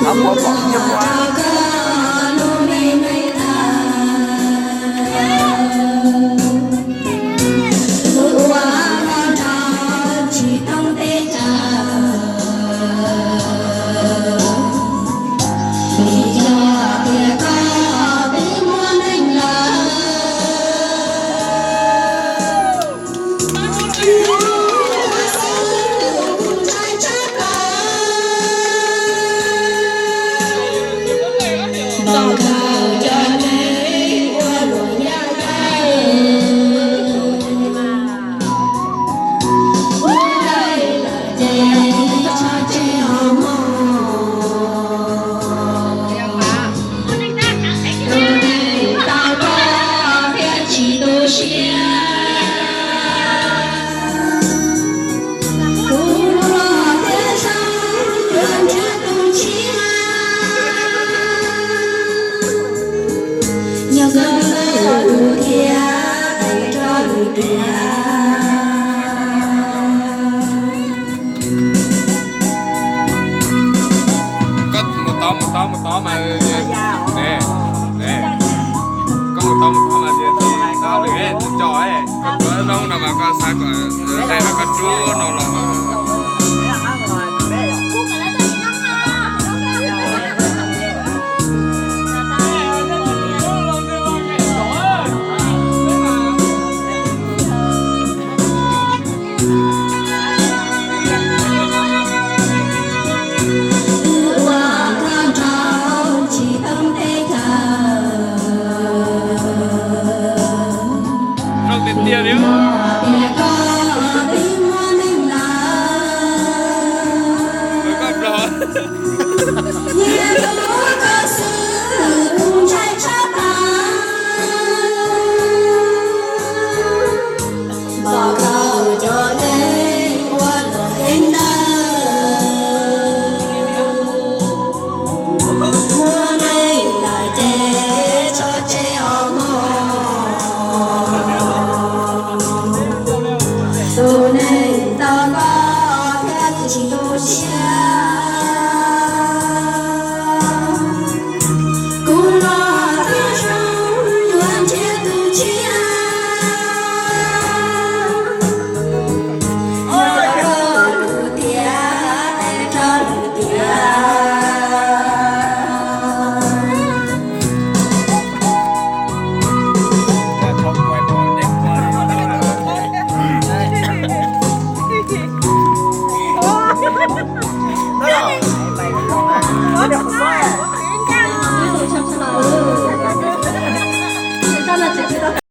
Ab, puas pom tiag puas? Koj mus tod, mus tod, mus tod mas, ne, ne, koj mus tod, mus tod mas tias tsis tau lwm tsis tso, koj tuav noob no mas koj xav kom tej no koj rub no los. Zoo tiag tiag li. Koj nplog. Tus neeg tau koj thiab tsis tu siab. Kuv los thiab zoo yuav nrhiav tus tshiab. Yog koj tus tiag, es koj tus tiag.